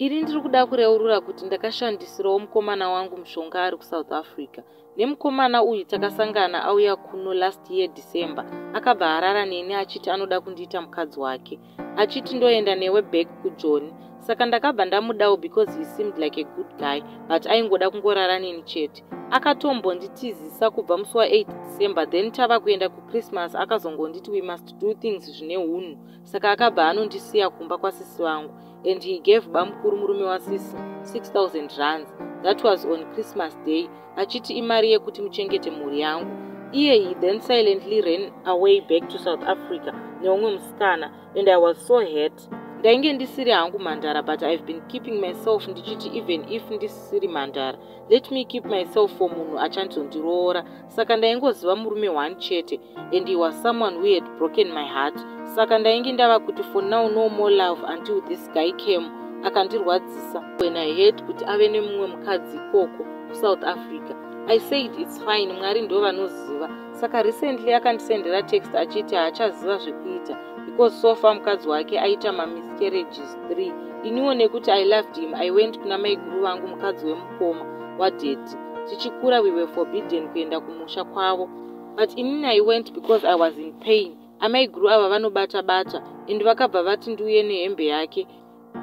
Ini ndiri kuda kureurura kuti ndakashandisirawo mukomana wangu mushonga ari kuSouth Africa. Nemukomana uyu takasangana auya kuno last year December. Akabva arara neni achiti anoda kundiita mukadzi wake, achiti ndoenda newe back kuJoni. Saka ndakabva ndamudawo because he seemed like a good guy, but aingoda kungorara neni chete. Akatombonditizisa kubva musi wa8 December. Then tava kuenda kuChristmas, akazongonditi we must do things zvine unhu. Saka akabva anondisiya kumba kwasisi vangu and he gave bamukuru, murume wasisi, 6000 rands. That was on Christmas Day, achiti imari yekuti muchengete mhuri yangu. Iye he then silently ran away back to South Africa neumwe musikana and I was so hurt. Ndainge ndisiri hangu mhandara, but I've been keeping myself ndichiti even if ndisiri mhandara, let me keep myself for munhu achanzondiroora. Saka ndaingoziva murume one chete and he was someone who had broken my heart. Saka ndainge ndava kuti for now, no more love until this guy came akandirwadzisa. When I heard kuti ave nemumwe mukadzi ikoko kuSouth Africa, I said it's fine, Mwari ndo vanoziva. Saka recently akandisendera text achiti haachaziva zvekuita because so far mukadzi wake aita mamiscarriages 3. Iniwo nekuti I loved him, I went kuna maiguru vangu, mukadzi wemukoma wadaddy. Tichikura we were forbidden kuenda kumusha kwavo, but inini I went because I was in pain. Amaiguru ava vanobata bata and vakabva vati ndiuye nehembe yake.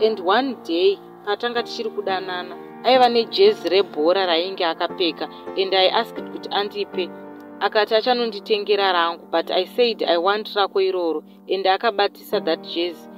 And one day patanga tichiri kudanana, aiva nejezi rebhora rainge akapfeka and I asked kuti andipe. Akati achanonditengera rangu, but I said I want rako iroro and akabatisa that jezi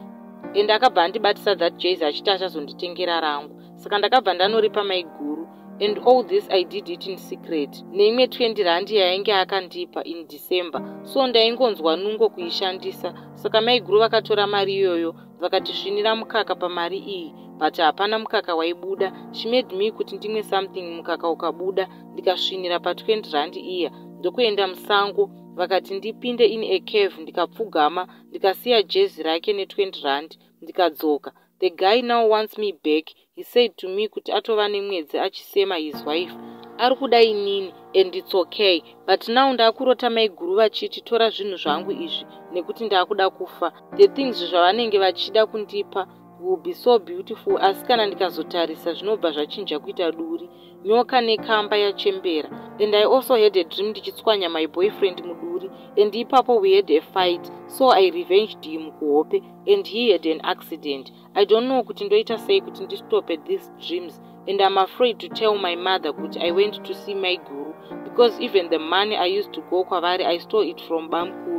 and akabva andibatisa that jezi achiti achazonditengera rangu. Saka ndakabva ndanoripa maiguru and all this I did it in secret neimwe 20 randi yainge akandipa in December. So ndaingonzwa nungo kuishandisa. Saka maiguru vakatora mari iyoyo, vakatisvinira mukaka pamari iyi, but hapana mukaka waibuda. She made me kuti ndimwe something, mukaka ukabuda, ndikasvinira pa20 rand iya, ndokuenda musango. Vakati ndipinde in a cave, ndikapfugama, ndikasiya jezi rake ne20 rand, ndikadzoka. The guy now wants me back. He said to me kuti atova nemwedzi achisema his wife, ari kuda inini, and it's okay. But now ndaakurota maiguru vachiti tora zvinhu zvangu izvi nekuti ndaakuda kufa. The things zvavanenge vachida kundipa will be so beautiful, asi kana ndikazotarisa zvinobva zvachinja kuita duri, nyoka nekamba yachembera. And I also had a dream ndichitswanya my boyfriend muduri and ipapo we had a fight, so I revenged him kuhope and he had an accident. I don't know kuti ndoita sei kuti ndistope these dreams and I'm afraid to tell my mother kuti I went to see my guru because even the money I used to go kwavari, I stole it from bamkuru.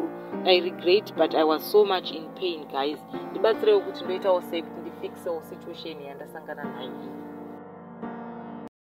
I regret, but I was so much in pain. Guys, ndibatsirewo kuti ndoitawo sei kuti ndifixewo situation yandasangana nayo iyi.